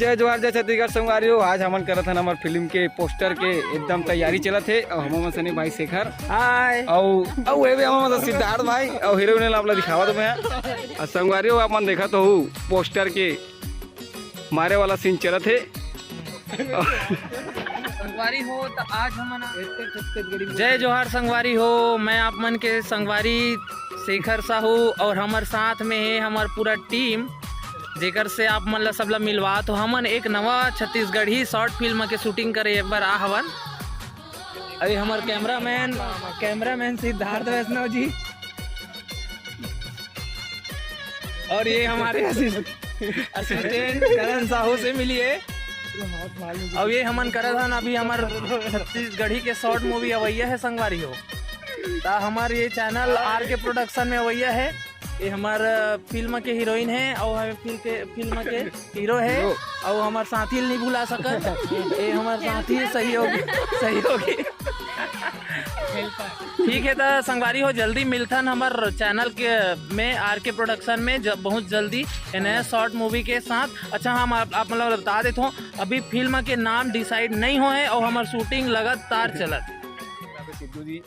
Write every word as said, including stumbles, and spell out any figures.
जय जोहार, जय छत्तीसगढ़ संगवारी हो। आज हमन करत हन हमर फिल्म के पोस्टर के एकदम तैयारी चलत हे, अउ हमर मन सने भाई शेखर, हाय। अउ अउ एवे हमर मन सिद्धार्थ भाई, अउ हीरोइन ला आप ला दिखावत हँव मैं। अउ संगवारी हो, आप मन देखत हो पोस्टर के मारे वाला सीन चलत हे। संगवारी हो, त आज हमन जय जोहार संगवारी हो। मैं आप मन के संगवारी शेखर साहू अउ हमर साथ में हे हमर पूरा टीम, जेकर से आप मन ला सब ला मिलवात हों। हमन एक नवा छत्तीसगढ़ी शॉर्ट फिल्म के शूटिंग करे बर आ हवन। अरे हमर कैमरामैन, कैमरामैन सिद्धार्थ वैष्णव जी अउ ये हमर असिस्टेंट करण साहू से मिलिए। अउ ये हमन करत हन अभी हमर छत्तीसगढ़ी के शॉर्ट मूवी अवइया हे संगवारी हो। त हमर ये चैनल आर के प्रोडक्शन में अवइया हे। ये हमर फिल्म के हीरोइन हे अउ हमें फिल्म के फिल्म के हीरो हे। अउ हमर साथी ल नहीं भुला सकत। ये हमर साथी सहयोगी सहयोगी। ठीक हे, त संगवारी हो, जल्दी मिलथन हमर चैनल के में, आर के प्रोडक्शन में, जब बहुत जल्दी ये नया शॉर्ट मूवी के साथ। अच्छा, हम आप, आप मतलब बता देत हों, अभी फिल्म के नाम डिसाइड नहीं होए अउ हमर शूटिंग लगातार चलत। सिद्धू जी,